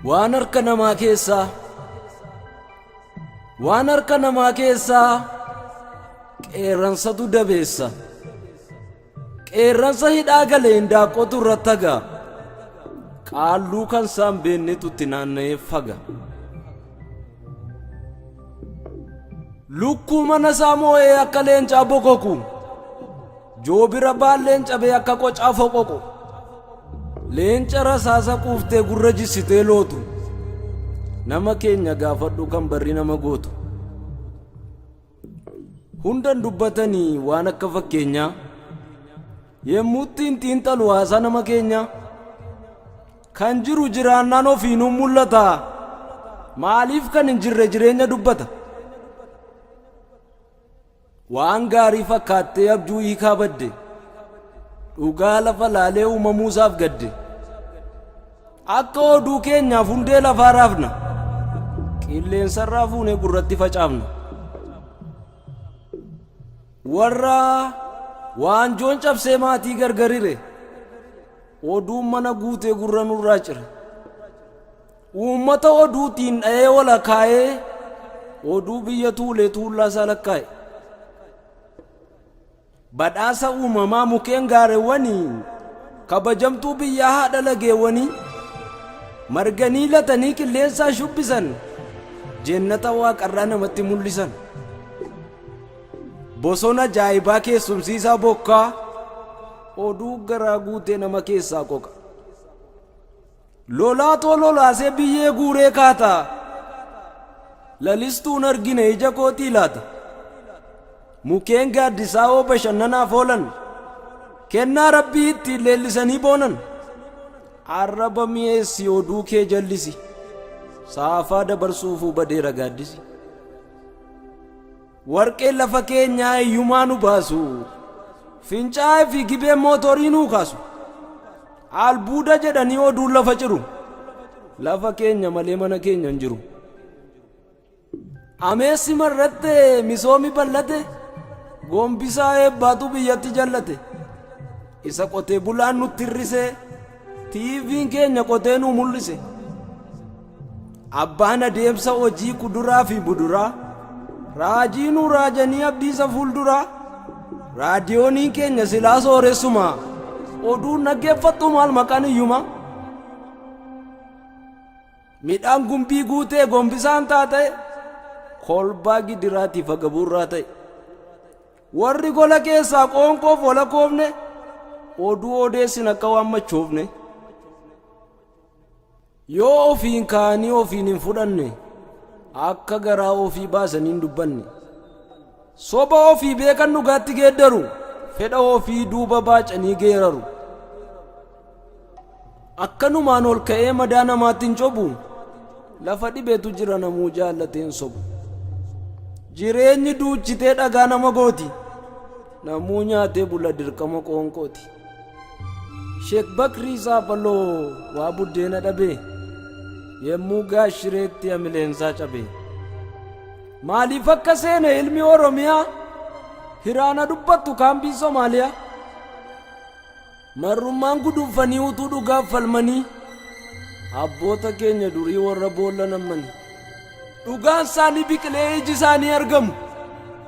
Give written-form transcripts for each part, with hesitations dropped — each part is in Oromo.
Waan harka namaa keessaa Waan harka namaa keessaa qeerransatu dabeessa. Qeerransa hidhaa gale hindaaqqootu irratti haga. Qaalluu kan isaan beeknetu itti naanna'ee faga. Lukkuu mana isaa moo'ee akka leencaa bokoku. Joobira baalleen cabee akka qocaa foqoqu. Leenca rasaasa quuftee gurra jissitee lootu. Nama keenya gaafadhu kan barri nama gootu. Hundan dubbatanii waan akka fakkeenyaa. Yemmuu ittiin xiinxalu haasaa nama keenyaa. Kan jiru jiraannaan ofiinuu mul'ata. Maaliif kan hin jirre jireenya dubbata? Waan gaarii fakkaattee abjuu hiikaa badde. Dhugaa lafa laalee uumamuusaaf gadde. Akka oduu keenyaaf hundee lafaa raafna. Qilleensarraa fuunee gurratti facaafna. Warra waanjoon cabsee maatii gargarire. Oduun mana guutee gurra nurraa cire. Uummata oduutiin dha'ee wala kaa'ee oduu biyya tuulee tuullaa isaa lakkaa'e. Badhaasa uumamaa mukeen gaarewwanii kabajamtuu biyyaa haadha lageewwanii marganii latanii qilleensaan shubbisan jennata waaqarraa namatti mul'isan. Bosona ajaa'ibaa keessumsiisaa bokkaa oduu garaa guutee nama keessaa qoqa. Lolaatoo lolaasee biyyee guuree kaata. Lalistuun argine ija kootii laata. Mukeen gaaddisaa hoo bashannanaaf oolan. Kennaa rabbii ittiin leellisanii boonan. Arraba mi'eessi oduu kee jallisi. Saafaa dabarsuufuu badeera gaaddisi. Warqeen lafa keenyaa hiyyumaa nu baasu. Fincaa'ee fi gibeen mootorii nuu kaasu. Albuuda jedhanii oduun lafa ciru. Lafa keenya malee mana keenya hin jiru. Ameessi marratte misoomi ballate gombisaa eebbaatu biyyatti jallate. Isa qotee bulaan nutti hir'ise TV'n keenya qotee nuu mul'ise. Abbaan adeemsa hojii kuduraa fi buduraa raajii nuu raajanii abdiisa fuulduraa raadiyooniin keenya silaa sooressuma oduun dhaggeeffattu maal maqaan hiyyuma midhaan gumbii guutee gombisaan taata'e kolbaa gidiraatiif agabuurraa ta'e warri gola keessaa qoonqoof walakoofne oduu odeessin akka waan machoofne. Yoo ofiin kaa'anii ofiin hin fudhanne, akka garaa ofii baasanii hin dubbanne. Soba ofii beekan dhugaatti geeddaru, fedha ofii duuba baacanii geeraru. Akkanumaan ol ka'ee madaa namaatti hin cobu, lafa dhibetu jira namuu jaallatee hin sobu. Jireenyi duuchitee dhagaa nama gooti, namuu nyaatee bula dirqama qoonqooti. Sheek Bakrii Saaphaloo waa buddeena dhabe yemmuu gaashireetti hamileensaa cabe. Maaliif akka seene ilmi Oromiyaa hiraana dubbattu kaambii Somaaliyaa. Marrummaan gudunfanii utuu dhugaaf falmanii abboota keenya durii warra boolla nammanii. Dhugaan isaanii biqilee iji isaanii argamu.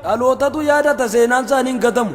Dhalootatu yaadata seenaan isaanii hin gatamu.